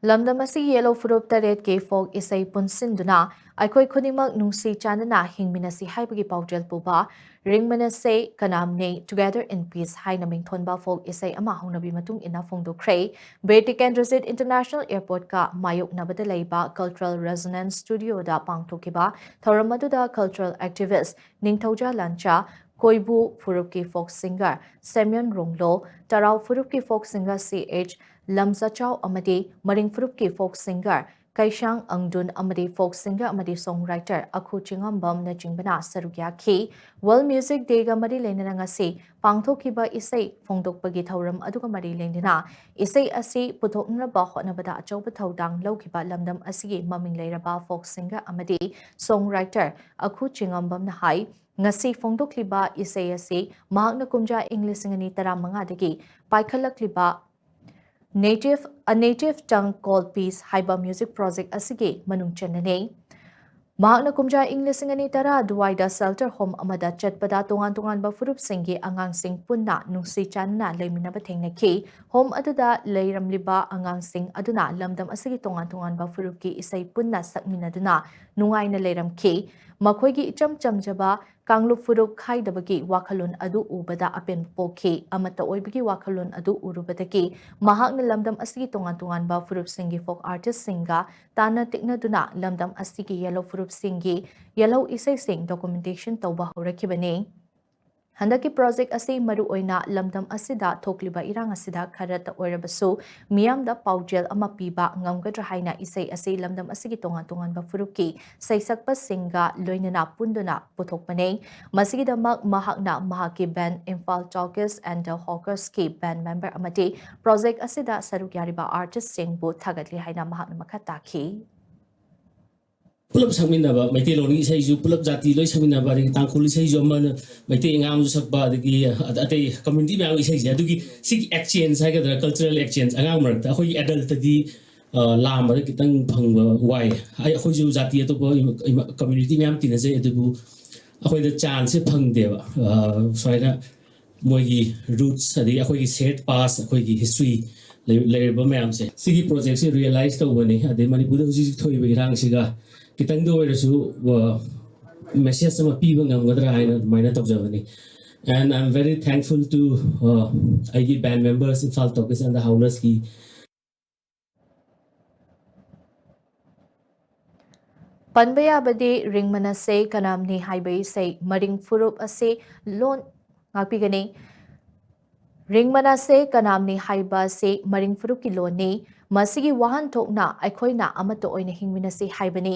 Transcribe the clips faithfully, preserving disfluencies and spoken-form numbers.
ꯂꯝꯗꯝ ꯑꯁꯤꯒꯤ ꯌꯦꯜꯍꯧ ꯐꯨꯔꯨꯞ ꯇꯔꯦꯠꯀꯤ ꯐꯣꯛ ꯏꯁꯩ ꯄꯨꯟꯁꯤꯟꯗꯨꯅ ꯑꯩꯈꯣꯏ ꯈꯨꯗꯤꯡꯃꯛ ꯅꯨꯡꯁꯤ ꯆꯥꯟꯅꯅ ꯍꯤꯡꯃꯤꯟꯅꯁꯤ ꯍꯥꯏꯕꯒꯤ ꯄꯥꯎꯖꯦꯜ ꯄꯨꯕ ꯔꯤꯡꯃꯤꯟꯅꯁꯦ ꯀꯅꯥꯝꯅꯦ Together in Peace ꯍꯥꯏꯅ ꯃꯤꯡꯊꯣꯟꯕ ꯐꯣꯛ ꯏꯁꯩ ꯑꯃ ꯍꯧꯅꯕꯤ ꯃꯇꯨꯡ ꯏꯟꯅ ꯐꯣꯡꯗꯣꯛꯈ꯭ꯔꯦ꯫ ꯕꯤꯔ ꯇꯤꯀꯦꯟꯗ꯭ꯔꯖꯤꯠ ꯏꯟꯇꯔꯅꯦꯁꯅꯦꯜ ꯑꯦꯌꯔꯄꯣꯔꯠꯀ ꯃꯥꯌꯣꯛꯅꯕꯗ ꯂꯩꯕ ꯀꯜꯆꯔꯦꯜ ꯔꯦꯖꯣꯅꯦꯟꯁ ꯁ꯭ꯇꯨꯗꯤꯑꯣꯗ ꯄꯥꯡꯊꯣꯛꯈꯤꯕ ꯊꯧꯔꯝ ꯑꯗꯨꯗ ꯀꯜꯆꯔꯦꯜ ꯑꯦꯛꯇꯤꯚꯤꯁ ꯅꯤꯡꯊꯧꯖꯥ ꯂꯥꯟꯆꯥ, ꯀꯣꯏꯕꯨ ꯐꯨꯔꯨꯞꯀꯤ ꯐꯣꯛ ꯁꯤꯡꯒꯔ ꯁꯦꯝꯌꯣꯟ ꯔꯣꯡꯂꯣ, ꯇꯔꯥꯎ ꯐꯨꯔꯨꯞꯀꯤ ꯐꯣꯛ ꯁꯤꯡꯒꯔ ꯁꯤ ꯑꯩꯆ ꯂꯝꯖꯆꯥꯎ ꯑꯃꯗꯤ ꯃꯔꯤꯡ ꯐꯨꯔꯨꯞꯀꯤ ꯐꯣꯛ ꯁꯤꯡꯒꯔ ꯀꯩꯁꯥꯡ ꯑꯪꯗꯨꯟ ꯑꯃꯗꯤ ꯐꯣꯛ ꯁꯤꯡꯒꯔ ꯑꯃꯗꯤ ꯁꯣꯡ ꯔꯥꯏꯇꯔ ꯑꯈꯨ ꯆꯤꯉꯥꯝꯕꯝꯅꯆꯤꯡꯕꯅ ꯁꯔꯨꯛ ꯌꯥꯈꯤ꯫ ꯋꯥꯔꯜꯗ ꯃ꯭ꯌꯨꯖꯤꯛ ꯗꯦꯒ ꯃꯔꯤ ꯂꯩꯅꯅ ꯉꯁꯤ ꯄꯥꯡꯊꯣꯛꯈꯤꯕ ꯏꯁꯩ ꯐꯣꯡꯗꯣꯛꯄꯒꯤ ꯊꯧꯔꯝ ꯑꯗꯨꯒ ꯃꯔꯤ ꯂꯩꯅꯅ ꯏꯁꯩ ꯑꯁꯤ ꯄꯨꯊꯣꯛꯅꯕ ꯍꯣꯠꯅꯕꯗ ꯑꯆꯧꯕ ꯊꯧꯗꯥꯡ ꯂꯧꯈꯤꯕ ꯂꯝꯗꯝ ꯑꯁꯤꯒꯤ ꯃꯃꯤꯡ ꯂꯩꯔꯕ ꯐꯣꯛ ꯁꯤꯡꯒꯔ ꯑꯃꯗꯤ ꯁꯣꯡ ꯔꯥꯏꯇꯔ ꯑꯈꯨ ꯆꯤꯉꯥꯝꯕꯝꯅ ꯍꯥꯏ, ꯉꯁꯤ ꯐꯣꯡꯗꯣꯛꯂꯤꯕ ꯏꯁꯩ ꯑꯁꯤ ꯃꯍꯥꯛꯅ ꯀꯨꯝꯖꯥ ꯏꯪ ꯂꯤꯁꯤꯡ ꯑꯅꯤ ꯇꯔꯥꯃꯉꯥꯗꯒꯤ ꯄꯥꯏꯈꯠꯂꯛꯂꯤꯕ Native, A Native Tongue Called Peace ꯍꯥꯏꯕ ꯃ꯭ꯌꯨꯖꯤꯛ ꯄ꯭ꯔꯣꯖꯦꯛ ꯑꯁꯤꯒꯤ ꯃꯅꯨꯡ ꯆꯟꯕꯅꯤ꯫ ꯃꯍꯥꯛꯅ ꯀꯨꯝꯖꯥ ꯏꯪ ꯂꯤꯁꯤꯡ ꯑꯅꯤ ꯇꯔꯥ ꯑꯗꯨꯋꯥꯏꯗ ꯁꯦꯜꯇꯔ ꯍꯣꯝ ꯑꯃꯗ ꯆꯠꯄꯗ ꯇꯣꯉꯥꯟ ꯇꯣꯉꯥꯟꯕ ꯐꯨꯔꯨꯞꯁꯤꯡꯒꯤ ꯑꯉꯥꯡꯁꯤꯡ ꯄꯨꯟꯅ ꯅꯨꯡꯁꯤ ꯆꯥꯟꯅꯅ ꯂꯩꯃꯤꯟꯅꯕ ꯊꯦꯡꯅꯈꯤ꯫ ꯍꯣꯝ ꯑꯗꯨꯗ ꯂꯩꯔꯝꯂꯤꯕ ꯑꯉꯥꯡꯁꯤꯡ ꯑꯗꯨꯅ ꯂꯝꯗꯝ ꯑꯁꯤꯒꯤ ꯇꯣꯉꯥꯟ ꯇꯣꯉꯥꯟꯕ ꯐꯨꯔꯨꯞꯀꯤ ꯏꯁꯩ ꯄꯨꯟꯅ ꯁꯛꯃꯤꯟꯅꯗꯨꯅ ꯅꯨꯡꯉꯥꯏꯅ ꯂꯩꯔꯝꯈꯤ꯫ ꯃꯈꯣꯏꯒꯤ ꯏꯆꯝ ꯆꯝꯖꯕ ꯀꯥꯡꯂꯨꯞ ꯐꯨꯔꯨꯞ ꯈꯥꯏꯗꯕꯒꯤ ꯋꯥꯈꯜꯂꯣꯟ ꯑꯗꯨ ꯎꯕꯗ ꯑꯄꯦꯟꯕ ꯄꯣꯛꯈꯤ꯫ ꯑꯃꯠꯇ ꯑꯣꯏꯕꯒꯤ ꯋꯥꯈꯜꯂꯣꯟ ꯑꯗꯨ ꯎꯔꯨꯕꯗꯒꯤ ꯃꯍꯥꯛꯅ ꯂꯝꯗꯝ ꯑꯁꯤꯒꯤ ꯇꯣꯉꯥꯟ ꯇꯣꯉꯥꯟꯕ ꯐꯨꯔꯨꯞꯁꯤꯡꯒꯤ ꯐꯣꯛ ꯑꯥꯔꯇꯤꯁꯁꯤꯡꯒ ꯇꯥꯟꯅ ꯇꯤꯛꯅꯗꯨꯅ ꯂꯝꯗꯝ ꯑꯁꯤꯒꯤ ꯌꯦꯜꯍꯧ ꯐꯨꯔꯨꯞꯁꯤꯡꯒꯤ ꯌꯦꯜꯍꯧ ꯏꯁꯩꯁꯤꯡ ꯗꯣꯀꯨꯃꯦꯟꯇꯦꯁꯟ ꯇꯧꯕ ꯍꯧꯔꯛꯈꯤꯕꯅꯤ꯫ ꯍꯟꯗꯛꯀꯤ ꯄ꯭ꯔꯣꯖꯦꯛ ꯑꯁꯤ ꯃꯔꯨꯑꯣꯏꯅ ꯂꯝꯗꯝ ꯑꯁꯤꯗ ꯊꯣꯛꯂꯤꯕ ꯏꯔꯥꯡ ꯑꯁꯤꯗ ꯈꯔꯇ ꯑꯣꯏꯔꯕꯁꯨ ꯃꯤꯌꯥꯝꯗ ꯄꯥꯎꯖꯦꯜ ꯑꯃ ꯄꯤꯕ ꯉꯝꯒꯗ꯭ꯔꯥ ꯍꯥꯏꯅ ꯏꯁꯩ ꯑꯁꯤ ꯂꯝꯗꯝ ꯑꯁꯤꯒꯤ ꯇꯣꯉꯥꯟ ꯇꯣꯉꯥꯟꯕ ꯐꯨꯔꯨꯞꯀꯤ ꯁꯩꯁꯛꯄꯁꯤꯡꯒ ꯂꯣꯏꯅꯅ ꯄꯨꯟꯗꯨꯅ ꯄꯨꯊꯣꯛꯄꯅꯤ꯫ ꯃꯁꯤꯒꯤꯗꯃꯛ ꯃꯍꯥꯛꯅ ꯃꯍꯥꯛꯀꯤ ꯕꯦꯟ Imphal Talkies and the Hawkers ꯀꯤ ꯕꯦꯟ ꯃꯦꯝꯕꯔ ꯑꯃꯗꯤ ꯄ꯭ꯔꯣꯖꯦꯛ ꯑꯁꯤꯗ ꯁꯔꯨꯛ ꯌꯥꯔꯤꯕ ꯑꯥꯔꯇꯤꯁꯁꯤꯡꯕꯨ ꯊꯥꯒꯠꯂꯤ ꯍꯥꯏꯅ ꯃꯍꯥꯛꯅ ꯃꯈꯥ ꯇꯥꯈꯤ꯫ ꯄꯨꯂꯞ ꯁꯛꯃꯤꯟꯅꯕ, ꯃꯩꯇꯩꯂꯣꯟꯒꯤ ꯏꯁꯩꯁꯨ ꯄꯨꯂꯞ ꯖꯥꯇꯤ ꯂꯣꯏ ꯁꯛꯃꯤꯟꯅꯕ, ꯑꯗꯒꯤ ꯇꯥꯡꯈꯨꯜ ꯏꯁꯩꯁꯨ ꯑꯃꯅ ꯃꯩꯇꯩ ꯑꯉꯥꯡ ꯑꯃꯁꯨ ꯁꯛꯄ, ꯑꯗꯒꯤ ꯑꯇꯩ ꯀꯝꯃ꯭ꯌꯨꯅꯤꯇꯤ ꯃꯌꯥꯝꯒꯤ ꯏꯁꯩꯁꯦ, ꯑꯗꯨꯒꯤ ꯁꯤꯒꯤ ꯑꯦꯛꯁꯆꯦꯟꯖ ꯍꯥꯏꯒꯗ꯭ꯔꯥ, ꯀꯜꯆꯔꯦꯜ ꯑꯦꯛꯁꯆꯦꯟꯖ ꯑꯉꯥꯡ ꯃꯔꯛꯇ ꯑꯩꯈꯣꯏꯒꯤ ꯑꯦꯗꯜꯇꯗꯤ ꯂꯥꯝꯕꯗ ꯈꯤꯇꯪ ꯐꯪꯕ ꯋꯥꯏ꯫ ꯑꯩ, ꯑꯩꯈꯣꯏꯁꯨ ꯖꯥꯇꯤ ꯑꯇꯣꯞꯄ ꯀꯝꯃ꯭ꯌꯨꯅꯤꯇꯤ ꯃꯌꯥꯝ ꯇꯤꯟꯅꯖꯩ, ꯑꯗꯨꯕꯨ ꯑꯩꯈꯣꯏꯗ ꯆꯥꯟꯁꯁꯦ ꯐꯪꯗꯦꯕ꯫ ꯁꯨꯃꯥꯏꯅ ꯃꯣꯏꯒꯤ ꯔꯨꯠꯁ, ꯑꯗꯒꯤ ꯑꯩꯈꯣꯏꯒꯤ ꯁꯦꯠ ꯄꯥꯁ, ꯑꯩꯈꯣꯏꯒꯤ ꯍꯤꯁꯇ꯭ꯔꯤ ꯂꯩ- ꯂꯩꯔꯤꯕ ꯃꯌꯥꯝꯁꯦ, ꯁꯤꯒꯤ ꯄ꯭ꯔꯣꯖꯦꯛꯁꯦ ꯔꯤꯌꯦꯂꯥꯏꯁ ꯇꯧꯕꯅꯤ, ꯑꯗꯩ ꯃꯅꯤꯄꯨꯔꯗ ꯍꯧꯖꯤꯛ ꯍꯧꯖꯤꯛ ꯊꯣꯛꯏꯕ ꯏꯔꯥꯡꯁꯤꯒ ꯈꯤꯇꯪꯗ ꯑꯣꯏꯔꯁꯨ ꯃꯦꯁꯦꯖ ꯑꯃ ꯄꯤꯕ ꯉꯝꯒꯗ꯭ꯔꯥ ꯍꯥꯏꯅ ꯑꯗꯨꯃꯥꯏꯅ ꯇꯧꯖꯕꯅꯤ꯫ And I'm very thankful to ꯑꯩꯒꯤ band members, Imphal Talkies and the Howlers ꯀꯤ꯫ ꯄꯟꯕ ꯌꯥꯕꯗꯤ ꯔꯤꯡꯃꯅꯥꯁꯦ ꯀꯅꯥꯝꯅꯤ ꯍꯥꯏꯕ ꯏꯁꯩ ꯃꯔꯤꯡ ꯐꯨꯔꯨꯞ ꯑꯁꯤ ꯂꯣꯟ ꯉꯥꯛꯄꯤꯒꯅꯤ꯫ ꯔꯤꯡꯃꯅꯥꯁꯦ ꯀꯅꯥꯝꯅꯤ ꯍꯥꯏꯕ ꯑꯁꯤ ꯃꯔꯤꯡ ꯐꯨꯔꯨꯞꯀꯤ ꯂꯣꯟꯅꯤ꯫ ꯃꯁꯤꯒꯤ ꯋꯥꯍꯟꯊꯣꯛꯅ ꯑꯩꯈꯣꯏꯅ ꯑꯃꯠꯇ ꯑꯣꯏꯅ ꯍꯤꯡꯃꯤꯟꯅꯁꯤ ꯍꯥꯏꯕꯅꯤ꯫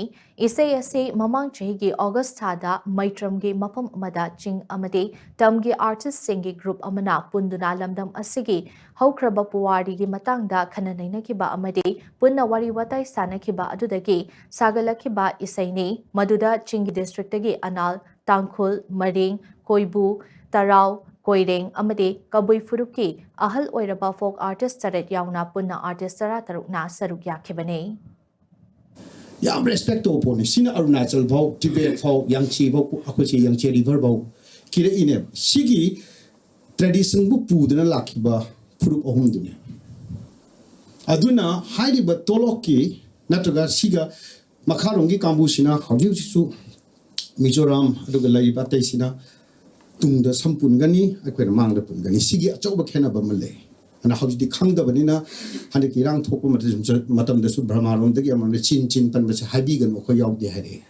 ꯏꯁꯩ ꯑꯁꯤ ꯃꯃꯥꯡ ꯆꯍꯤꯒꯤ ꯑꯣꯒꯁ ꯊꯥꯗ ꯃꯩꯇ꯭ꯔꯝꯒꯤ ꯃꯐꯝ ꯑꯃꯗ ꯆꯤꯡ ꯑꯃꯗꯤ ꯇꯝꯒꯤ ꯑꯥꯔꯇꯤꯁꯁꯤꯡꯒꯤ ꯒ꯭ꯔꯨꯞ ꯑꯃꯅ ꯄꯨꯟꯗꯨꯅ ꯂꯝꯗꯝ ꯑꯁꯤꯒꯤ ꯍꯧꯈ꯭ꯔꯕ ꯄꯨꯋꯥꯔꯤꯒꯤ ꯃꯇꯥꯡꯗ ꯈꯟꯅ ꯅꯩꯅꯈꯤꯕ ꯑꯃꯗꯤ ꯄꯨꯟꯅ ꯋꯥꯔꯤ ꯋꯥꯇꯥꯏ ꯁꯥꯟꯅꯈꯤꯕ ꯑꯗꯨꯗꯒꯤ ꯁꯥꯒꯠꯂꯛꯈꯤꯕ ꯏꯁꯩꯅꯤ꯫ ꯃꯗꯨꯗ ꯆꯤꯡꯒꯤ ꯗꯤꯁꯇ꯭ꯔꯤꯛꯇꯒꯤ ꯑꯅꯥꯜ, ꯇꯥꯡꯈꯨꯜ, ꯃꯔꯤꯡ, ꯀꯣꯏꯕꯨ, ꯇꯔꯥꯎ, ꯀꯣꯏꯔꯦꯡ ꯑꯃꯗꯤ ꯀꯕꯨꯏ ꯐꯨꯔꯨꯞꯀꯤ ꯑꯍꯜ ꯑꯣꯏꯔꯕ ꯐꯣꯛ ꯑꯥꯔꯇꯤꯁ ꯇꯔꯦꯠ ꯌꯥꯎꯅ ꯄꯨꯟꯅ ꯑꯥꯔꯇꯤꯁ ꯇꯔꯥ ꯇꯔꯨꯛꯅ ꯁꯔꯨꯛ ꯌꯥꯈꯤꯕꯅꯤ꯫ ꯌꯥꯝ ꯔꯦꯁꯄꯦꯛ ꯇꯧꯕ ꯄꯣꯠꯅꯤ꯫ ꯁꯤꯅ ꯑꯔꯨꯅꯥꯆꯜ ꯐꯥꯎ, ꯇꯤꯕꯦꯠ ꯐꯥꯎ, ꯌꯥꯡꯆꯤ ꯐꯥꯎ, ꯑꯩꯈꯣꯏꯁꯦ ꯌꯥꯡꯆꯤ ꯔꯤꯚꯔ ꯐꯥꯎ ꯀꯤꯔꯛꯏꯅꯦꯕ꯫ ꯁꯤꯒꯤ ꯇ꯭ꯔꯦꯗꯤꯁꯟꯕꯨ ꯄꯨꯗꯨꯅ ꯂꯥꯛꯈꯤꯕ ꯐꯨꯔꯨꯞ ꯑꯍꯨꯝꯗꯨꯅꯤ꯫ ꯑꯗꯨꯅ ꯍꯥꯏꯔꯤꯕ ꯇꯣꯂꯣꯛꯀꯤ ꯅꯠꯇ꯭ꯔꯒ ꯁꯤꯒ ꯃꯈꯥꯔꯣꯝꯒꯤ ꯀꯥꯡꯕꯨꯁꯤꯅ ꯍꯧꯖꯤꯛ ꯍꯧꯖꯤꯛꯁꯨ ꯃꯤꯖꯣꯔꯥꯝ ꯑꯗꯨꯒ ꯂꯩꯔꯤꯕ ꯑꯇꯩꯁꯤꯅ ꯇꯨꯡꯗ ꯁꯝ ꯄꯨꯟꯒꯅꯤ, ꯑꯩꯈꯣꯏꯅ ꯃꯥꯡꯗ ꯄꯨꯟꯒꯅꯤ꯫ ꯁꯤꯒꯤ ꯑꯆꯧꯕ ꯈꯦꯠꯅꯕ ꯑꯃ ꯂꯩ꯫ ꯑꯗꯨꯅ ꯍꯧꯖꯤꯛꯇꯤ ꯈꯪꯗꯕꯅꯤꯅ ꯍꯟꯗꯛꯀꯤ ꯏꯔꯥꯡ ꯊꯣꯛꯄ ꯃꯇꯝ- ꯃꯇꯝꯗꯁꯨ ꯕ꯭ꯔꯍꯃꯥꯔꯣꯝꯗꯒꯤ ꯑꯃꯔꯣꯝꯗ ꯆꯤꯟ ꯆꯤꯟ ꯄꯟꯕꯁꯦ ꯍꯥꯏꯕꯤꯒꯅꯨ, ꯑꯩꯈꯣꯏ ꯌꯥꯎꯗꯦ ꯍꯥꯏꯔꯛꯑꯦ꯫